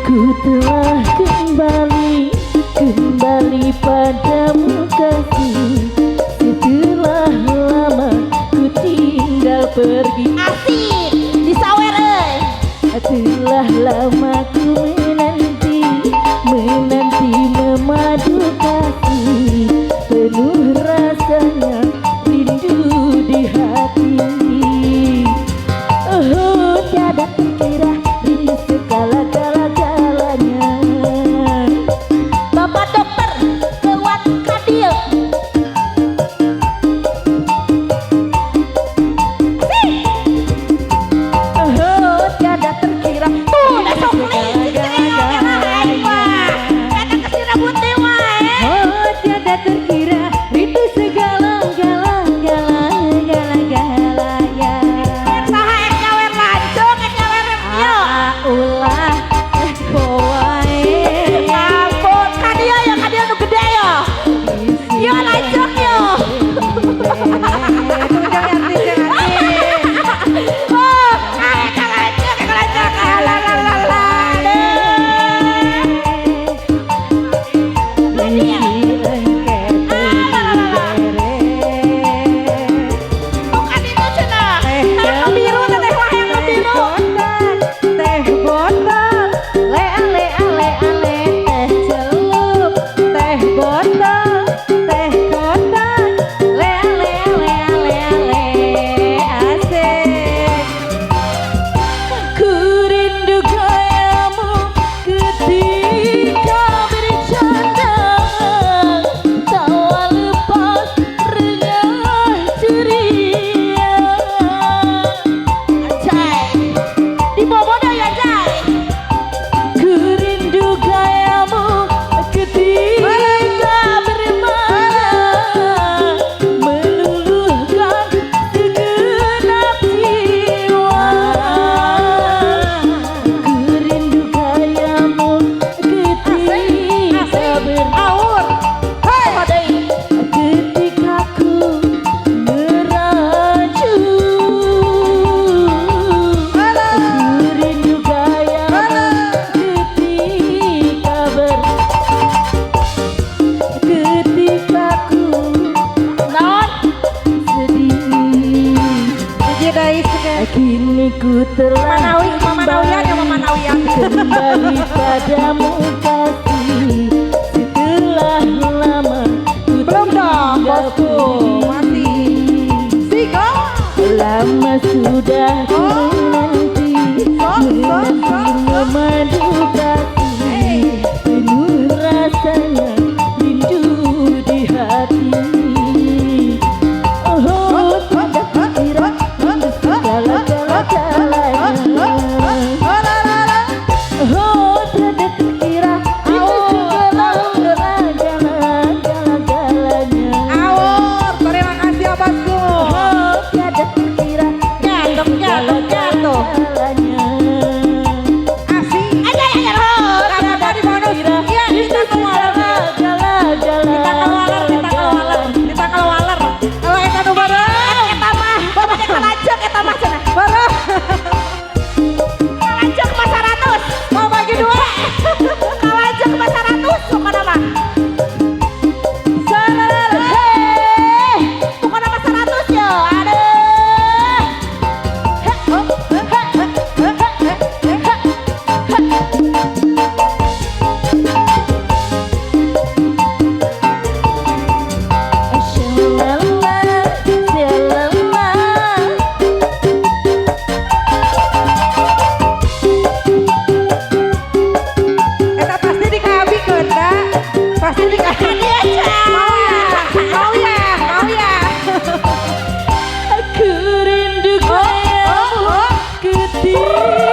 Ku telah kembali, kembali padamu kasih. Setelah lama ku tinggal pergi. Asik, disawer euy. Telah lama ku menanti, menanti memadu kasih. Penuh rasanya rindu di hati. Oh, tiada terkira rindu segala-gala-galanya. Bapak dokter kewat kadil. Asik. Oh, tiada terkira Tuh, da sok Eta kesirabut deui wae. Oh, tiada terkira rindu segala-gala-gala-gala-galanya. Saha ek nyawer lancung, ek nyawer ieu. Ah, ulah wae. Ampun, ka dieu ya, ka dieu nu gede ya. Yo lancung yo. Tunjang artis yang artis. Oh, ah, ek lancung, ek lancung. Ah, la la la la. Deh. Ah, la la la la. Bukan itu cenah. Hayang nu biru teh mah, hayang nu biru. Teh botol, le ale ale ale teh celup, teh botol, teh kotak, le ale ale ale ale asik. Ku rindu gayamu ketika bercanda, tawa lepas renyah ceria. Anjay. Di bobodo ya, Jay. Ku rindu gayamu ketika bermanja, meluluhkan segenap jiwa. Ku rindu gayamu ketika ber Aur. Hei. Deui. Ketika ku meraju. Ku rindu gayamu ketika ber ketika ku Naon? sedih. Hiji deui seger. Kini ku telah Manawi, Mama Nawian ya, Mama Nawian. kembali padamu kasih. Setelah lama ku Belum dong, tinggal bosku. pergi. Masih. Siko. Lama sudah ku Oh. menanti, So, so, menanti so, so. memadu kasih. Hey. Penuh rasanya rindu di hati. Oh, tiada terkira rindu segala-gala-galanya. Oh, tiada terkira rindu segala-gala-gala-galanya. Awur, terima kasih ya bosku. Oh, tiada terkira Jatuh, jatuh, jatuh. segala-galanya. Asik. Aja ya, oh. Karena tadi bonus. Iya, kita keluar. Kita keluar, kita keluar, kita keluar. Kalau eta nu bareng, Eta mah, bapak kalancung eta mah cenah. Bareng. Kalancung mah 100. Mau bagi dua. Kalancung mah 100 pokona mah. Salalala. Heh, pokona mah 100 yo. Aduh. Heh, Oh, eh, eh, eh, eh, eh, eh. Shalala, shalala. Eta pasti dikabikeun da. Pasti dikabikeun. Dia aja. Mau ya? Mau ya? Mau ya? Aku rindu Oh, gayamu oh, oh. ketika